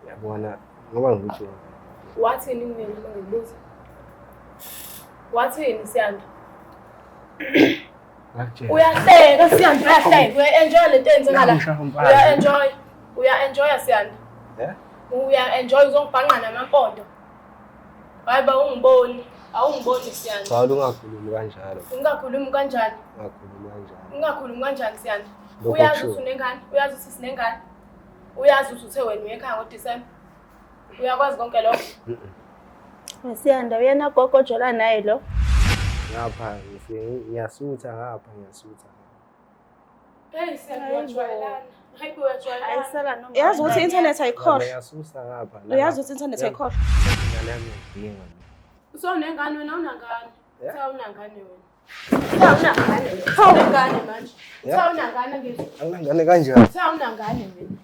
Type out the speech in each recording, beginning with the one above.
Yabona ngoba ngikutshela. Wathini kumina uma ngikubuza? Wathini Siyanda? Ngakutshela. Uyahleka Siyanda, uyahleka. Uya-enjoy lento eyenzeka la. Uyamushaya umfazi. Uya-enjoy. Uya-enjoy Siyanda. Eh? Uya-enjoy uzongibhanqa namampondo. Hayi ba ungiboni. Awungiboni Siyanda. Cha ungakhulumi kanjalo. Ungakhulumi kanjani? Ungakhulumi kanjalo. Ungakhulumi kanjani Siyanda? Lokho Uyazi kushiwo. ukuthi unengane, uyazi ukuthi sinengane. Uyazi ukuthi uthe wena uya ekhaya ngoDisemba. Uyakwazi konke lokho? Siyanda uyena gogo ojola naye lo. Ngapha ngifike ngiyasutha ngapha ngiyasutha. Hey Siyanda uyajwayelana. Hayi bo uyajwayelana. Ayisala noma. Uyazi ukuthi i-internet ayikhohlwa. Ngiyasusa ngapha. Uyazi ukuthi i-internet ayikhohlwa. Ingane yami ngiyadinga. Usonengane wena awunangane. Yeah. Uthe awunangane wena. Uthe awunangane wena. Unengane manje. Uthe Yeah. awunangane ngithi. Anginangane kanjani? Uthe awunangane wena.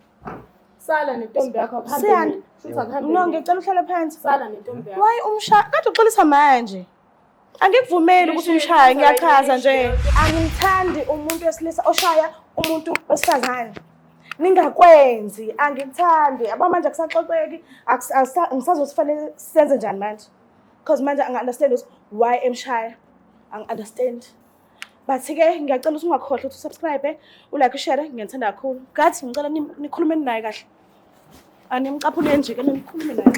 Sala nentombi yakho akuhambe. Siyanda. mina. Futhi akuhambe No, mina. ngicela uhlale phansi. Sala nentombi yakho. Why umshaya? Kade uxolisa manje. Angikuvumeli ukuthi umshaye, ngiyachaza nje. Angimthandi umuntu wesilisa oshaya umuntu wesifazane. Ningakwenzi, angikuthandi. Yabo manje akusaxoxeki, ngisazothi fanele senze njani manje. Because manje angi-understand ukuthi why emshaya. Angi-understand. But-ke ngiyacela ukuthi ungakhohlwa ukuthi usubscribe, ulike, ushare, ngiyanithanda kakhulu. Gathi ngicela nikhulume naye kahle. Animcaphuleni nje ke nikhulume naye.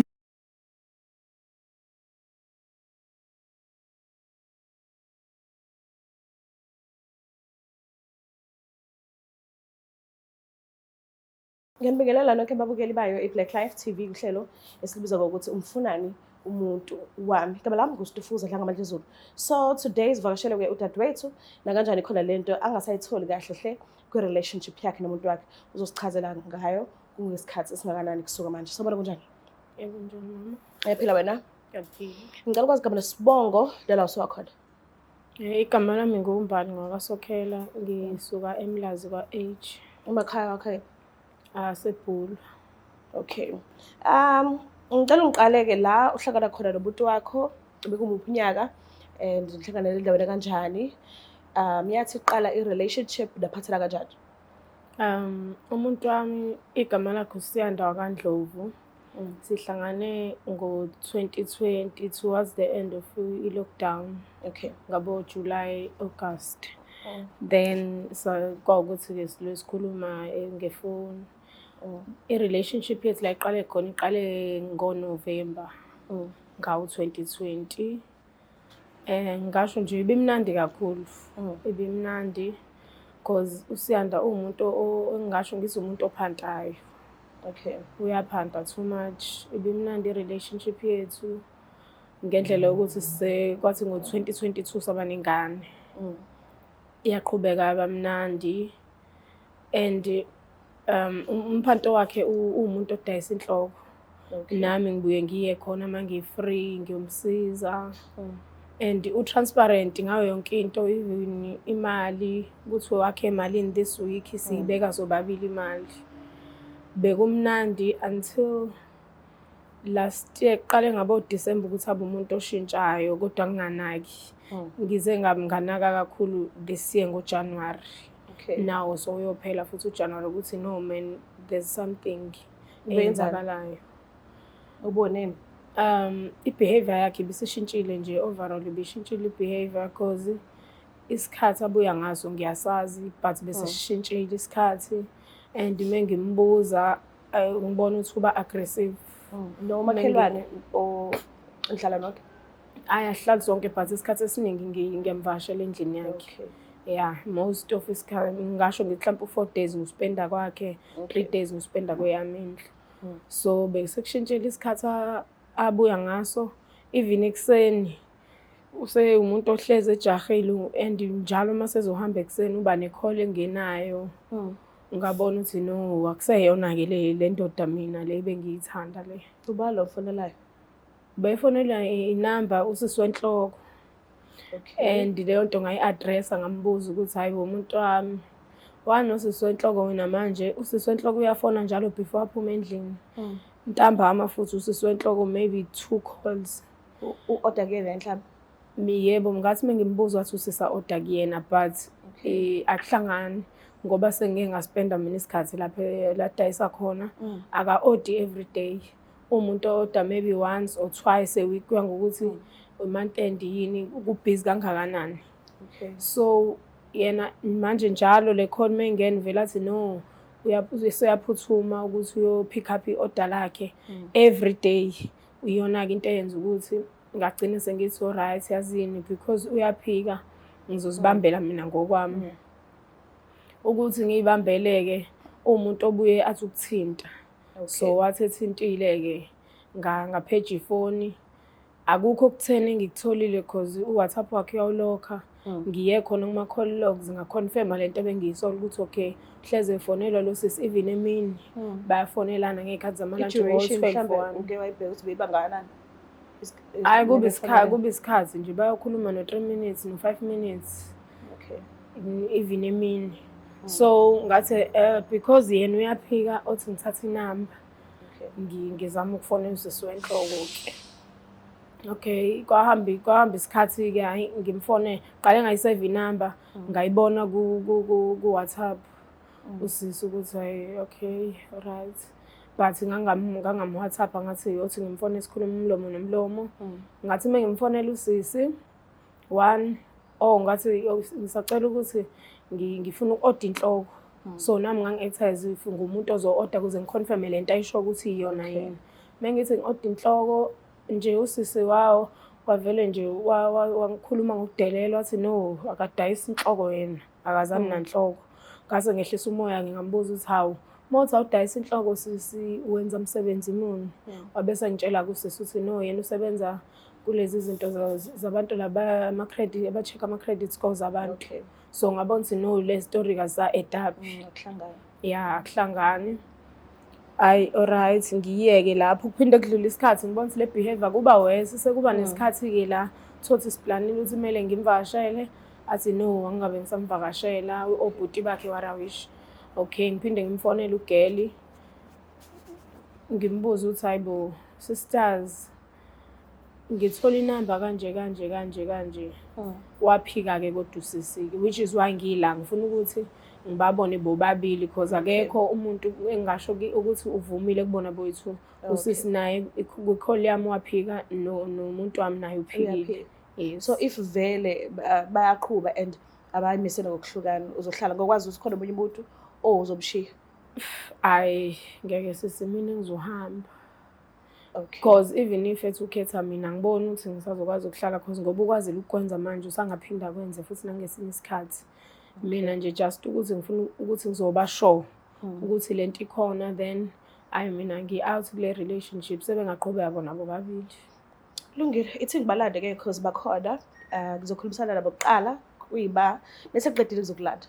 Ngiyanibingelela nonke ababukeli bayo i-Black Life TV kuhlelo esilibiza ngokuthi umfunani umuntu wami. Igama lami nguStufuza Dlangamandlezulu. So today sivakashele-ke udadewethu nakanjani khona lento angasayitholi kahle hle kwi-relationship yakhe nomuntu wakhe. Uzosichazela ngayo kungesikhathi esingakanani kusuka manje. Sawubona kunjani? Yebo njani mama? Uyaphila wena? Ngiyaphila. Ngicela ukwazi igama nesibongo lala usuka khona. Igama lami nguMbali ngwakaSokhela, ngisuka eMlazi kwa-H, Emakhaya wakhe. aseBhulu. Okay. Ngicela ungiqale-ke la uhlangana khona nomuntu wakho, bekumuphi unyaka and nihlangane endaweni kanjani? Yathi iqala i-relationship naphathana kanjani? Umuntu wami igama lakhe uSiyanda wakaNdlovu. Sihlangane ngo-2020 towards the end of i-lockdown, Okay. ngabo July, August. Then so kwawukuthi-ke siloku sikhuluma ngefoni. I-relationship yethu la iqale khona iqale ngoNovember ngawo-2020. Ngingasho nje ibimnandi kakhulu. Ibimnandi cause uSiyanda uwumuntu engingasho ngithi umuntu ophantayo. Okay. Uyaphanta too much. Ibimnandi i-relationship yethu ngendlela yokuthi kwathi ngo-2022 saba nengane. Iyaqhubeka yaba mnandi and umphanto wakhe uwumuntu odayisa inhloko. Okay. Nami ngibuye ngiye khona uma ngi-free ngiyomsiza. And u-transparent ngayo yonke into, even imali ukuthi wakhe emalini this week siyibeka sobabili imali. Bekumnandi until last year kuqale ngabo December ukuthi abe umuntu oshintshayo kodwa nginganaki. Ngize nganaka kakhulu this year ngoJanuary. Okay. Nawo sowuyophela futhi uJanuary ukuthi no man there's something Ubeyenzani? eyenzakalayo. Uboneni? I-behavior yakhe ibisishintshile nje overall ibishintshile i-behavior cause isikhathi abuya ngaso ngiyasazi but bese sishintshile isikhathi and uma ngimbuza ngibona ukuthi uba aggressive. Nomakhelwane o nihlala nonke? Ayi asihlali sonke but isikhathi esiningi ngiyamvakashela endlini yakhe. Okay. Yeah, most of isikhathi ngingasho ngithi mhlawumbe u-4 days ngispenda kwakhe, 3 days ngispenda kweyami indlu. So besekushintshile isikhathi abuya ngaso even ekuseni usewumuntu ohlezi ejahile and njalo uma sezohamba ekuseni uba ne-call engenayo. Ngabona ukuthi no akuseyona-ke le ndoda mina le bengiyithanda le. Uba lo ofonelayo? Befonela inamba usisi wenhloko. Okay. And leyo nto ngayi-address-a ngambuza ukuthi hayi bo umuntu wami wanosisi wenhloko wena manje usisi wenhloko uyafona njalo before aphume endlini. Ntambama futhi usisi wenhloko maybe 2 calls. U-order kuyena mhlawumbe? Yebo, ngathi uma ngimbuza wathi usisa order kuyena but akuhlangani. Ngoba sengike ngaspenda mina isikhathi lapho ladayisa khona, aka-odi every day. Umuntu o-order maybe once or twice a week, kuya ngokuthi month end yini, kubhizi kangakanani. So yena manje njalo le call mayingena vele athi no, useyaphuthuma ukuthi uyo-pick up i-order lakhe every day. Iyona-ke into eyenza ukuthi ngagcina sengithi alright, yazini, because uyaphika, ngizozibambela mina ngokwami. Ukuthi ngiyibambele-ke umuntu obuye athi ukuthinta. So wathi ethintile-ke ngapheja ifoni, akukho okutheni engikutholile cause u-WhatsApp wakhe uyawulokha. Ngiye khona kuma-call logs nga-confirm-a lento ebengiyisola ukuthi okay, hleze efonelwa lo sisi even emini, bayafonelana ngey'khathi zama-lunch I-duration ngo-twelve mhlambe one. Uke wayibheka ukuthi beyiba ngakanani? Hhayi, kube isikhathi, kube isikhathi nje bayokhuluma no-3 minutes no-5 minutes. Even emini. So ngathi because yena uyaphika, othi ngithathe inamba. Ngizama ukufonela usisi wenhloko-ke. Okay, kwahamba isikhathi-ke, hhayi ngimfone, qale ngayiseva inamba, ngayibona ku-WhatsApp usisi ukuthi hhayi okay, alright. But ngangam-WhatsApp ngathi othi ngimfone sikhulume umlomo nomlomo. Ngathi uma ngimfonela usisi, one, oh ngathi ngisacela ukuthi ngifuna uku-order inhloko. So nami ngangi-advertise if ngumuntu ozo-order ukuze ngi-confirm-e lento ayisho ukuthi iyona yini. Uma ngithi ngi-order inhloko nje usisi wawo wavele nje wangikhuluma ngokudelela, wathi no, akadayisi inhloko yena, akazani nanhloko. Ngase ngehlisa umoya ngingambuza ukuthi hawu, uma uthi awudayisi inhloko sisi wenza msebenzi muni? Wabe sengitshela kusisi ukuthi no, yena usebenza kulezi zinto zabantu laba ama-credit, aba-check ama-credit scores abantu. So ngabona ukuthi no, le story kaza-add up. Akuhlangani. Ya, akuhlangani. Hhayi, alright, ngiyeke lapho. Kuphinde kudlule isikhathi ngibona ukuthi le behavior kuba worse, sekuba nesikhathi-ke la thothi siplanile ukuthi kumele ngimvakashele, athi no, angingabe ngisamvakashela, obhuti bakhe warawish. Okay, ngiphinde ngimfonele ugeli, ngimbuze ukuthi hayi bo, sisters, ngithola inamba kanje kanje kanje kanje. Waphika-ke kodwa usisi-ke, which is why ngila, ngifuna ukuthi ngibabone bobabili because akekho umuntu engingasho ukuthi uvumile kubona boyi-two. Usisi naye kwi-call yami waphika, nomuntu wami naye uphikile. Uyaphika. Yes. So if vele bayaqhuba and abayimisele ngokuhlukana, uzohlala ngokwazi ukuthi khona omunye umuntu ozomshiya? Ayi, ngeke sisi, mina ngizohamba. Because even if ethi ukhetha mina, ngibona ukuthi ngisazokwazi ukuhlala cause ngoba ukwazile ukukwenza manje usangaphinda akwenze futhi nangesinye isikhathi. Mina nje just ukuthi ngifuna ukuthi ngizoba sure ukuthi lento ikhona, then ayi mina ngi-out kule relationship, sebengaqhubeka bona bobabili. Kulungile, ithi ngibalande ke cause bakhona. Ngizokhulumisana nabo kuqala kuyiba bese kuqedile ngizokulanda.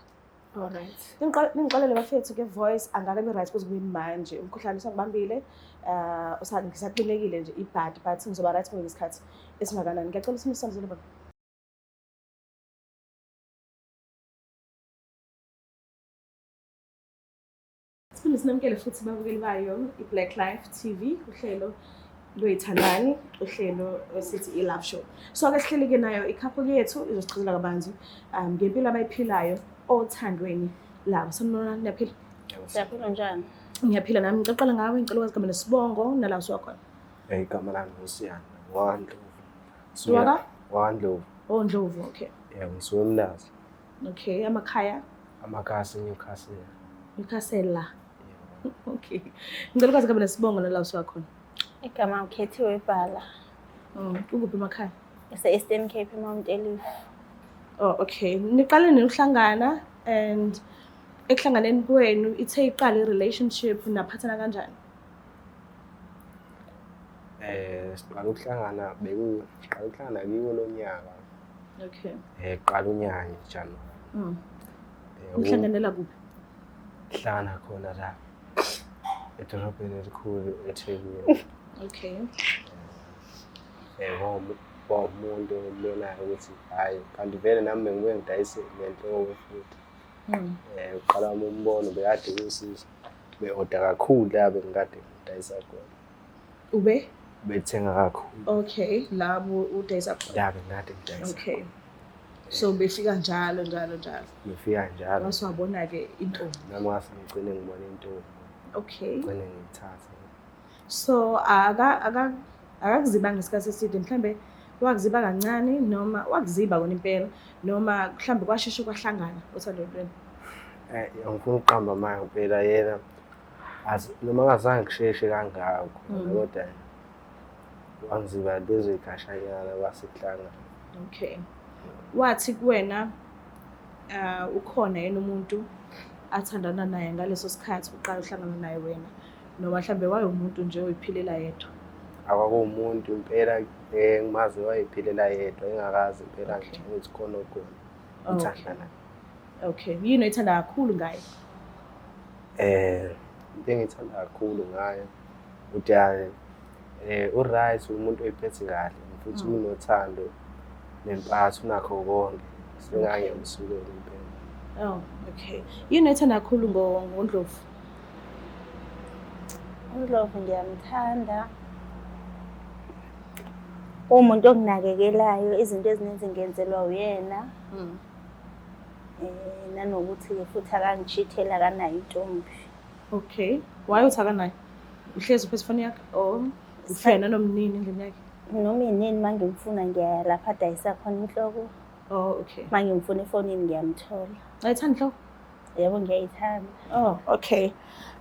Alright. Ningixolele bafethu ke voice angakabi right kuze kube manje. Umkhuhlane usangibambile, ngisaxinekile nje ibhadi, but ngizoba right ngesikhathi esingakanani. Ngiyacela ukuthi nisondele baba. Siphinde sinamukele futhi babukeli bayo i-Black Life TV, uhlelo lwethandani, uhlelo esithi i-Love Show. So ake sihleli-ke nayo i-couple yethu izosichazela kabanzi ngempilo abayiphilayo othandweni labo. Sanibonani, niyaphila? Siyaphila, njani? Ngiyaphila nami. Ngicela uqala ngawe, ngicela ukwazi igama nesibongo nala usuka khona. Igama lami nguSiyanda wakwaNdlovu. Waka? WakwaNdlovu. Oh, Ndlovu, okay. Yebo, ngisuka eMlazi. Okay, amakhaya? Amakhaya aseNewcastle. Newcastle. Okay. Ngicela ukwazi igama nesibongo nala usuka khona. Igama uKhethiwe Bhala. Ukuphi emakhaya? Ese-Eastern Cape, eMount Ayliff. Oh, okay. Niqale nihlangana and ekuhlanganeni kwenu ithe iqale i-relationship naphathana kanjani? Siqala ukuhlangana siqala ukuhlangana kiwo lo nyaka. Qala unyaka nje January. Nihlanganela kuphi? Hlangana khona la edolobheni elikhulu eThekwini. Kwawumuntu engimbonayo ukuthi hhayi kanti vele nami bengibuye ngidayise nenhloko futhi. Uqala wami umbono bekade kuwusizo. Be-order kakhulu la bengikade ngidayisa khona. Ube? Bethenga kakhulu. Okay, labo udayisa khona. La bengikade ngidayisa. Okay. So befika njalo njalo njalo. Befika njalo. Wase wabona-ke intombi. Nami ngase ngigcine ngibone intombi. Okay. Ngigcine ngiyithatha. So akakuzibanga isikhathi eside, mhlambe wakuziba kancane noma wakuziba kona impela noma mhlambe kwasheshe kwahlangana uthando lwenu. Angifuni ukuqamba amanga impela yena noma ngazange kusheshe kangako kodwa wangiziba lezo y'khashanyana kwasekuhlangana. Okay. Wathi kuwena ukhona yena umuntu athandana naye ngaleso sikhathi uqala uhlangana naye wena noma mhlambe wayewumuntu nje oyiphilela yedwa? Akwakuwumuntu impela ngimazi wayephilela yedwa, engakazi impela nje ukuthi khona okhona uthanda naye. Okay. Yini oyithanda kakhulu ngaye? Into engiyithanda kakhulu ngaye ukuthi u-right, umuntu oyiphethe kahle futhi unothando nempatho, unakho konke. Sengangiyamsukela impela. Oh, okay. Yini oyithanda kakhulu ngoNdlovu? uNdlovu ngiyamthanda. Uwumuntu onginakekelayo, izinto ezininzi ngenzelwa uyena. Nanokuthi-ke futhi akangichitheli, akanayo intombi. Okay. Why uthi akanayo? Uhlezi uphethe ifoni yakhe or ufika nanoma nini endlini yakhe? Noma inini uma ngimfuna ngiyaya lapha adayisa khona inhloko. Oh, okay. Uma ngimfuna efonini ngiyamthola. Ayithanda inhloko? Yebo, ngiyayithanda. Oh, okay.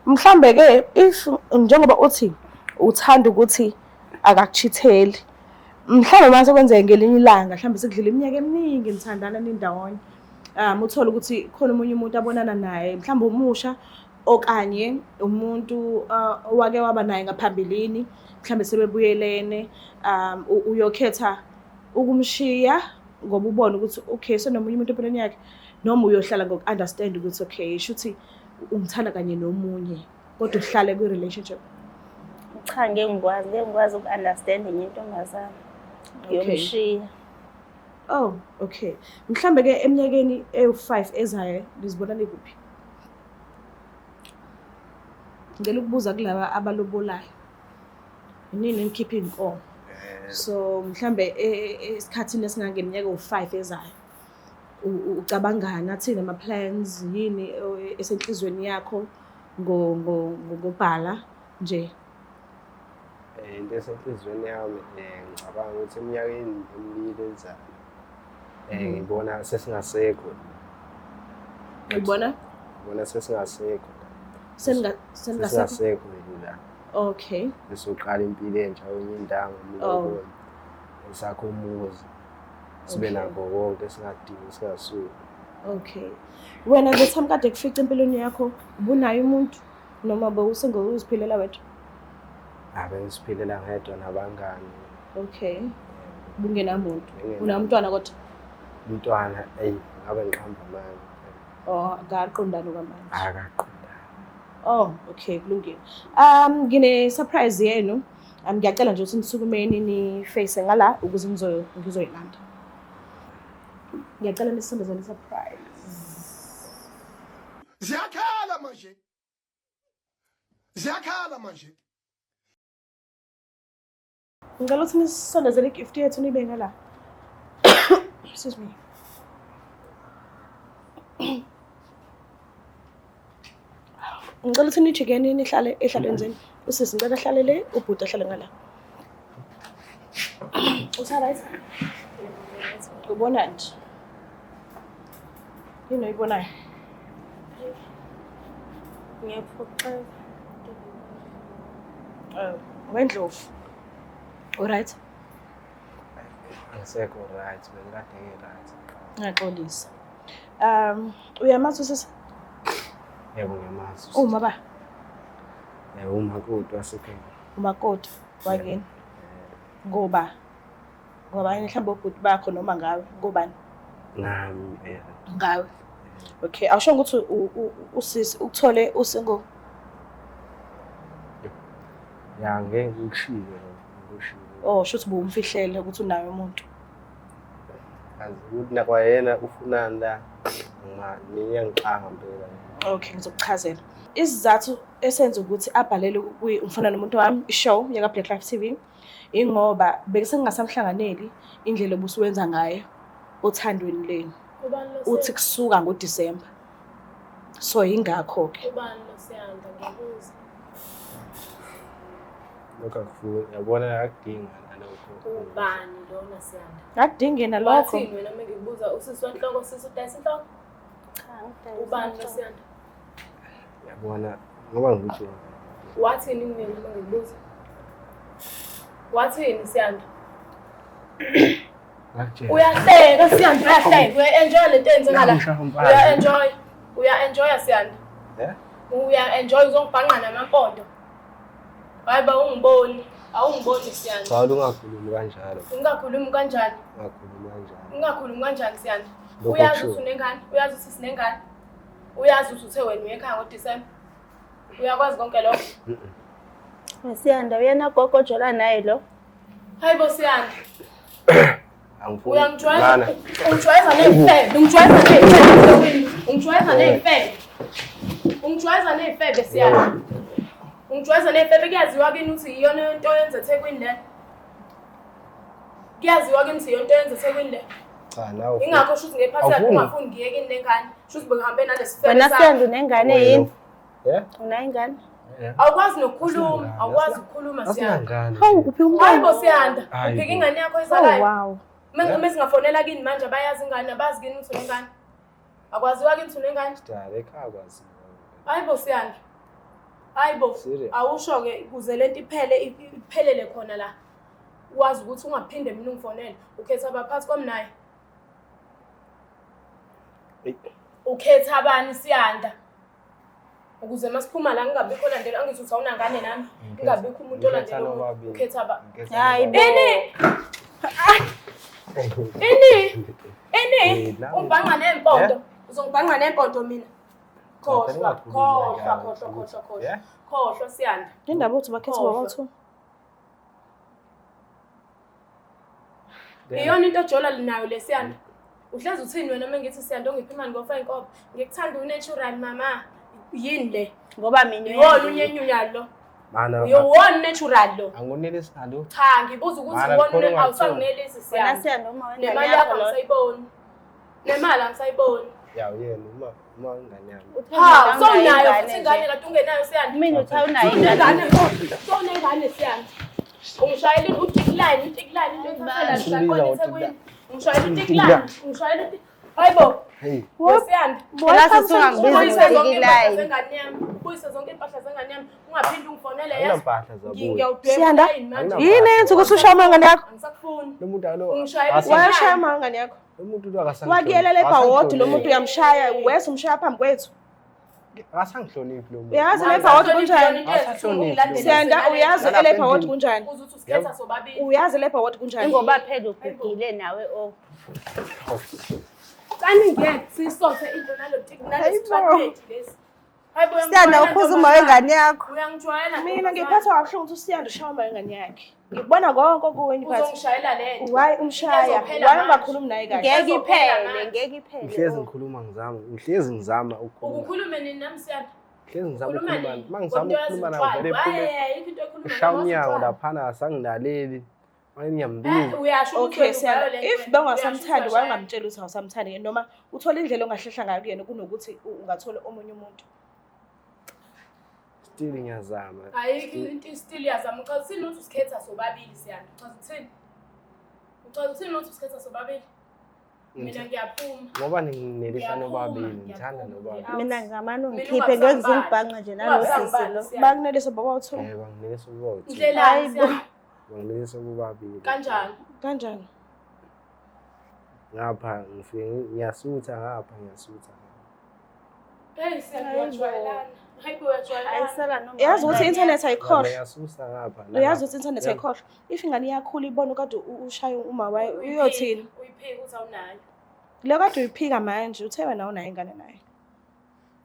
Mhlambe ke if njengoba uthi uthanda ukuthi akakuchitheli, mhlambe mase kwenzeke ngelinye ilanga, mhlambe sekudlule iminyaka eminingi nithandana nindawonye, uthole ukuthi khona omunye umuntu abonana naye, mhlambe umusha okanye umuntu owake waba naye ngaphambilini, mhlambe sebebuyelene, uyokhetha ukumshiya ngoba ubone ukuthi okay senomunye umuntu empilweni yakhe, noma uyohlala ngoku-understand ukuthi okay shuthi ungithanda kanye nomunye kodwa uhlale kwi-relationship? Cha, ngeke ngikwazi, ngeke ngikwazi uku-understand enye intombazane. Ngiyomshiya. Oh, okay. Mhlambe ke eminyakeni ewu-5 ezayo nizibona nikuphi? Ngicela ukubuza kulaba abalobolayo. Nini nikhipha iy'nkomo? So mhlambe esikhathini esingangeminyaka ewu-5 ezayo ucabangani, athini ama-plans, yini esenhlizweni yakho ngobhala nje? Into esenhlizweni yami ngicabanga ukuthi eminyakeni emibili ezayo ngibona sesingasekho. Ngibona? Ngibona sesingasekho. Seningasekho la. Okay. Besoqala impilo entsha kwenye indawo, umlobolo, esakho umuzi. Sibe nakho konke singadingi singasuki. Okay. Wena the time kade kufica empilweni yakho ubunayo umuntu noma bewusengoziphilela wedwa? Bengiziphilela ngedwa nabangani. Okay. Bungenamuntu. Unamntwana kodwa? Umntwana, eyi, ngabe ngiqamba amanga. Oh, akaqondani kwamanje. Akaqondani. Oh, okay, kulungile. Ngine surprise yenu. Ngiyacela nje ukuthi nisukumeni ni face ngala ukuze ngizoyilanda. Ngiyacela nisondezele surprise. Ziyakhala manje. Ziyakhala manje. Ngicela ukuthi nisondezele igift yethu nibe ngala. Excuse me. Ngicela ukuthi nijikeni nihlale ehlalweni zenu. Usisi ngicela ahlale le, ubhuti ahlale ngala. Usa right? Ubona nje. Yini oyibonayo? Ngiyaphoxeka. Wendlovu. Alright. Angisekho right, bengikade ngi-right. Ngiyaxolisa. Uyamazi usisi? Yebo, ngiyamazi. Uma ba? Yebo, umakoti wasekhaya. Umakoti wakini. Ngoba mhlawumbe ubhuti bakho noma ngawe, ngobani? Ngami. Ngawe. Okay, awusho ukuthi usisi ukuthole usingle? Ya, ngeke ngikushiye lokho. Oh, shuthi ubumfihlele ukuthi unayo umuntu. Azi ukuthi nakwayena ufunani la. Ngiyangixaka impela. Okay, ngizokuchazela. Isizathu esenza ukuthi abhalele umfana nomuntu wami ishow yaka Black Life TV ingoba bese ngingasamhlanganeli indlela obusuwenza ngayo. Othandweni lenu. Uthi kusuka ngoDisemba. So yingakho-ke. Ubani lo Siyanda ngiyabuza. Lokho akufuni, yabona akudingi nalokho. Ubani lona Siyanda? Akudingi nalokho. Wathini wena uma ngikubuza usisi wenhloko, sisi udayisa inhloko? Cha, ngidayisa Ubani lo inhloko. Siyanda? Yabona ngoba ngikutshela. Wathini kumina uma ngikubuza? Wathini Siyanda? Ngakutshela. Uyahleka Siyanda, uyahleka. Uya-enjoy lento eyenzeka la. Ngisho umfazi. Uya-enjoy. Uya-enjoy Siyanda. Eh? Uya-enjoy uzongibhanqa namampondo. Hayi ba ungiboni. Awungiboni Siyanda. Cha ungakhulumi kanjalo. Ungakhulumi kanjani? Ungakhulumi kanjalo. Ungakhulumi kanjani Siyanda? Lokho Uyazi kushiwo. ukuthi unengane, uyazi ukuthi sinengane. Uyazi ukuthi uthe wena uya ekhaya ngoDisemba. Uyakwazi konke lokho. Siyanda uyena gogo ojola naye lo. Hayi bo Siyanda. Angifuni. Uyangijwayeza, Lana. ungijwayeza ney'febe, ungijwayeza ney'febe, ungijwayeza ney'febe. Ungijwayeza ney'febe Siyanda. Ungijwayeza ney'febe kuyaziwa kini ukuthi iyona into oyenza eThekwini le. Kuyaziwa kini ukuthi iyona into oyenza eThekwini le. Cha nawe. Ingakho shuthi ngephathi yakho Awufuni? ungafuni ngiye kini nengane. Shuthi bengihambe nalesifebe Wena sakho. Siyanda unengane yini? Yeah? Unayo ingane? Yeah. Awukwazi nokukhuluma, Asinangane, awukwazi ukukhuluma Siyanda. Asinangane. Hawu uphi Hayi umntwana? bo Siyanda, Hayi uphika bo. ingane yakho Oh ezalayo. wow. Uma singafonela kini manje abayazi ingane, abazi kini ukuthi unengane. Akwaziwa kini ukuthi unengane. Dala ekhaya kwaziwa. Hayi bo Siyanda. Hayi bo. Serious? Awusho-ke ukuze lento iphele iphelele khona la. Wazi ukuthi ungaphinde mina ungifonele. Ukhetha abaphathi kwami naye. Eyi. Ukhetha abani Siyanda? Ukuze masiphuma la ngingabikho olandela angithi uthi awunangane nami. Ngingabikho umuntu Ngikhetha olandela omunye. nobabili. Ukhetha aba. Ngikhetha Hayi bo. Ini! Ini! Ini! Eh, la- Ungibhanqa nempondo. Uzongibhanqa nempondo mina. Khohlwa, ungakhulumi khohlwa, kanjalo, khohlwa, khohlwa, khohlwa. Yeah? Khohlwa Siyanda. Indaba uthi bakhethe Khohlwa. baba-two. Iyona into ojola nayo le Siyanda. Uhlezi uthini wena uma ngithi Siyanda ongiphi imali ngofa inkobe? Ngikuthanda unatural mama. Yini le? Ngoba mina Iwona unyenyunya lo. Mana. Iwona natural lo. Angonelisi nalo. Cha, ngibuza ukuthi Mana, iwona khona ungakutholi. awusanginelisi Wena Siyanda. Siyanda uma wengane Nemali yakho yakho lo. angisayiboni. Nemali angisayiboni. Ya uyena uma uma ingane yami. Uthe Ha, mina sowunayo unayo futhi ingane kade ungenayo Siyanda. Mina uthe awunayo ingane. Sowunengane, sowunengane Siyanda. Ungishayela utick line, utick line into ethathela Usubiza emgaqweni ngo-tick eThekwini. Ungishayela utick line, ungishayela uti. Hayibo, Hey. Siyanda. Phela sisi ungangibizi Ubuyise zonke ngo-tick iy'mpahla line. zengane yami. Ubuyise zonke iy'mpahla zengane yami. Ungaphinde ungifonele yazi. Awunampahla zabuya. Ngiyawudweba Siyanda, ulayini manje. Awuna- Yini eyenza ukuthi ushaye umangane yakho? Angisakufuni. Lo muntu alo. Ungishayela Wayeshaya umangane yakho. Lo muntu lo akasangihloniphi. Wakuyela lapha wodi lo muntu uyamshaya, wes umshaya phambi kwethu. Akasangihloniphi lo muntu. Uyazi lapha wodi kunjani? Siyanda, uyazi Nalapha elapha wodi endlini. kunjani? Uze uthi usikhetha sobabili. Uyazi elapha wodi kunjani? Ingoba phela ugugile nawe oh. Cani ngeke sisothe into nalo tik nalesi lesi. Hayibo Siyanda ukhuza uma wengane yakho. Uyangijwayela. Mina ngiphathwa kabuhlungu ukuthi uSiyanda ushaya umangane yakhe. Ngikubona konke okuweni phathi. Uzongishayela lento. Why umshaya? Izophela Why manje. ungakhulumi naye kahle? Ngeke iphele, ngeke iphele. Ngihlezi ngikhuluma ngizama, ngihlezi ngizama ukukhuluma. Ukukhulume nini nami Siyanda? Ngihlezi ngizama Ukhuluma ukukhuluma. nini? Uma ngizama Kodwa ukukhuluma uyazi naye vele utshwala. ephume. Hhayi, ayikho into ekhuluma Ushaya noma unyawo utshwala. laphana asangilaleli. Manje Eh, ngiyambiza. uyasho ukuthi Okay, wena Siyanda, uvayo le if nto. bengasamthandi Uyasho why ukuthi ungamtsheli ukuthi awusamthandi noma uthole indlela ongahlehla ngayo kuyena kunokuthi ungathola omunye umuntu. Still ngiyazama. Ayikho into still iyazama. Uchaza uthini ukuthi usikhetha sobabili Siyanda? Uchaza uthini? Uchaza uthini ukuthi usikhetha sobabili? Mina ngiyaphuma. Ngoba ninginelisa Ngiyaphuma, nobabili, ngithanda ngiyaphuma. nobabili. Mina ngingamane Mina ungikhiphe ngeke ungasangibali. ngizingibhanqe nje nalo sisi Ungasangibali, lo. Siyanda. Bakunelisa baba uthu. Eh, banginelisa ukuba Ndlelani Hayi bo. Siyanda? Banginelisa bobabili. Kanjani? Kanjani? Ngapha ngifike ngiyasutha ngapha ngiyasutha. Hey Siyanda uyajwayelana. Hayi bo uyajwayelana. Ayisela noma. Uyazi ukuthi i-internet ayikhohlwa. Ngiyasusa ngapha. Uyazi ukuthi i-internet ayikhohlwa. If ingane iyakhula ibona ukade ushaya uma wayo uyothini? Uyiphika ukuthi awunayo. Le kade uyiphika manje uthe wena awunayo ingane naye.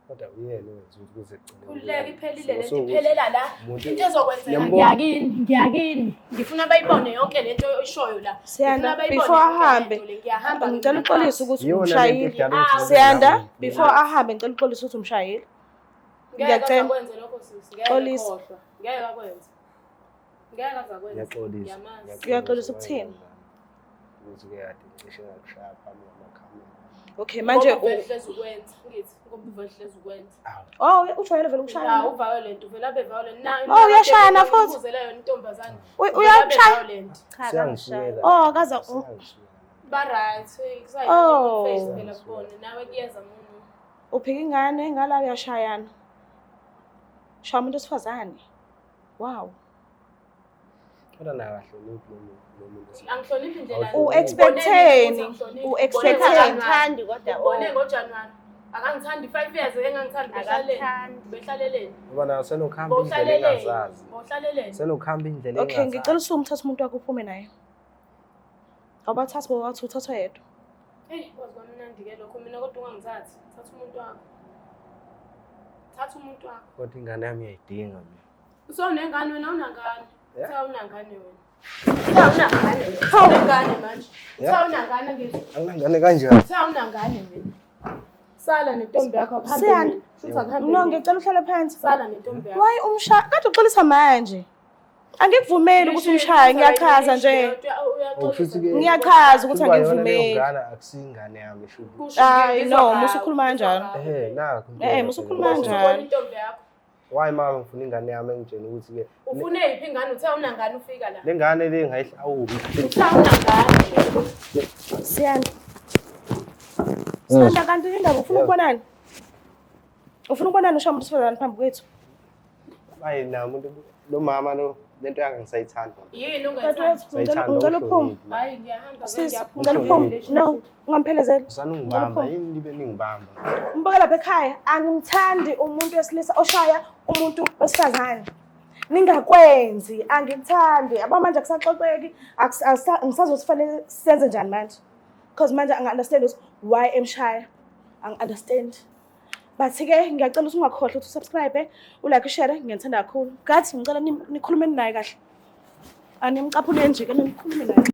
Kodwa uyena owenza ukuthi kuze kugcine. Khululeka iphelile lento So, iphelela la. umuntu- Into ezokwenzeka Ngiyambona. ngiyakini, ngiyakini. Ngifuna bayibone yonke lento oyishoyo la. Siyanda, Ngifuna bayibone before yonke ahambe, lento le. Ngiyahamba. Ngicela uxolise ukuthi Iyona lento umshayile. edala ukuthi ngibe Siyanda, nawe. before ahambe ngicela uxolise ukuthi umshayile. Ngeke Ngiyacela. akwenze lokho sisi. Ngeke Xolisa. khohlwa. Ngeke akwenze. Ngeke azakwenze. Ngiyaxolisa. Ngiyamazi. Uyaxolisa ukuthini? Ukuthi-ke kade ngicishe ngakushaya phambi kwamakhamera. Okay, manje Ngoba uvele hlezi ukwenza, ngithi ngoba uvele hlezi ukwenza. Oh, ujwayele vele ukushaya. Ya, uviolent, uvele abe violent. Na Oh, uyashayana futhi? Uzela yona intombazane. Uyakushaya? Violent. Cha, akangishayi. Siyangisukela. Oh, kaza- Siyangisukela. Ba right, Oh. face phela kubona. Nawe kuyeza munye. Uphika ingane ngala uyashayana. Shaya umuntu wesifazane. Wow. Kodwa naye akahloniphi lo muntu, lo muntu Angihloniphi indlela. U-expecteni? U-expecteni? Akangithandi kodwa Ubone ngoJanuary. Akangithandi 5 years engangithandi behlaleni. Akangithandi. Behlaleleni. Ngoba naye usenokuhamba indlela Bohlaleleni. engazazi. Bohlaleleni. Usenokuhamba indlela Okay, engazazi. ngicela usuke umthathe umuntu wakho uphume naye. Awubathathi bowathi uthathwa yedwa. Hey, kwazi kwamnandi ke lokho mina kodwa ungangithathi. Thatha umuntu wakho. Thatha umuntu wakho. Kodwa ingane yami iyayidinga mina. So unengane wena unangane. Yeah. Uthe unangane wena. Uthe unangane. Unengane manje. Uthe unangane ngithi. Anginangane kanjani? Uthe unangane mina. Sala nentombi yakho akuhambe. Siyanda. mina. Futhi akuhambe. No, mina. ngicela uhlale phansi. Sala nentombi yakho. Why umshaya? Kade uxolisa manje. Angikuvumeli ukuthi umshaye, ngiyachaza nje. Kushuthi-ke- Ngiyachaza ukuthi Kuba yona leyo angikuvumeli. ngane akusiyo ingane yami shuthi. Hayi, no, musu ukhuluma kanjalo. Ehhe, nakho. Musu ukhuluma kanjalo. Intombi yakho. Why mama ngifuna ingane yami engitshela ukuthi-ke Ufune yiphi ingane? Uthe unangane ufika la. le ngane le ngayihlawuli. Uthe unangane. Siyanda. Siyanda kanti indaba ufuna ukubonani? Ufuna ukubonani ushaya umuntu wesifazane phambi kwethu? Bayi na umuntu lo mama lo lento yakhe ngisayithanda. Yini ungayithandi? Dadewethu, Sayithanda ngicela uphume. uhloniphi. Hayi ngiyahamba Sis, ngiyaphuma. ngicela uphume. No, ungamphelezeli. Usanungibamba yini nibe ningibamba? Mbuke lapha ekhaya, angimthandi umuntu wesilisa oshaya umuntu wesifazane. Ningakwenzi, angikuthandi. Yabo manje akusaxoxeki, angisazi kufanele senze njani manje. Because manje angi-understand ukuthi why emshaya. Angi-understand. But-ke ngiyacela ukuthi ungakhohlwa ukuthi usubscribe, ulike, ushare, ngiyanithanda kakhulu. Ngathi ngicela nikhulume naye kahle. Animcaphuleni nje ke nikhulume naye.